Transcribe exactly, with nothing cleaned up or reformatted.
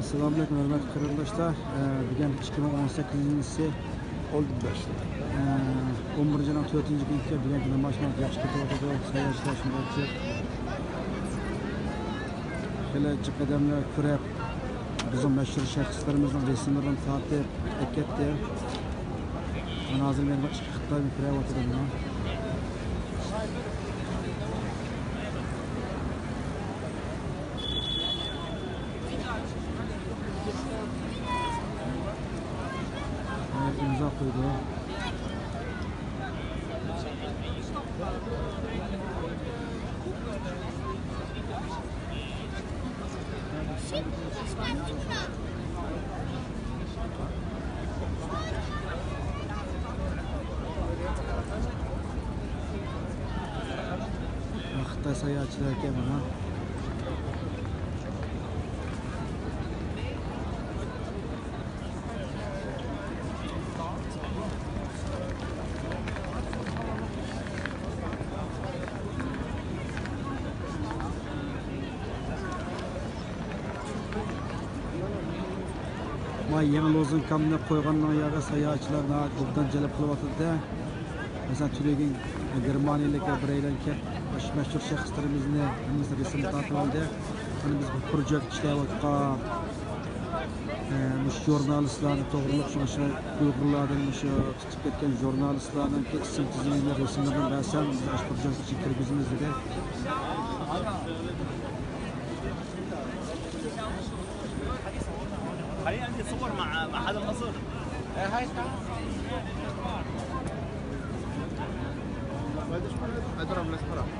ئەسسالامۇئەلەيكۇم، ھۆرمەتلىك قېرىنداشلار. ئە، بۈگۈن ئىككى مىڭ ئون سەككىزىنچى يىلى، ئە، ئون بىرىنچى ئاينىڭ تۆتىنچى كۈنى، بۈگۈنكى نامايىشىمىز ياخشى كېتىۋاتىدۇ. ساياھەتچىلەر شۇنداق جىق. خېلى جىق ئادەملەر كۆرۈپ، بىزنىڭ مەشھۇر شەخسلىرىمىزنىڭ رەسىملىرىنى تارتىپ ئەكەتتى. مانا ھازىر مەن ئىككى خىتاينى كۆرۈۋاتىدۇ مانا. ئىمزا قويدى. خىتاي ساياھەتچىلەر ئىكەن مانا. ما يېڭى لوزۇنكامنى قويغاندىن ياغا ساياھەتچىلەر ناھايىتى ئوبدان جەلپ قىلىۋاتىدۇ. مەسىلەن، تۈنۈگۈن گېرمانىيەلىك بىرەيلەن كەپ، مەشھۇر شەخسلىرىمىزنى ھەممىسىنى رەسىمگە تارتىۋالدى. مانا بىز بىر پروجېكت ئىشلەۋاتقان، ئە، مۇشۇ ژۇرنالىستلارنى توغرىلىق، شۇ، شۇ ئۇيغۇرلاردىن مۇشۇ تۇتۇپ كەتكەن ژۇرنالىستلارنىڭكى ئىسىم تىزىملىرىنى، رەسىملىرىنى بەرسەڭ، بىز ئاشۇ پروجېكتقا كىرگۈزىمىز دېدى. خليني عندي صور مع، مع هذا المصور. اضرب الأسمرة.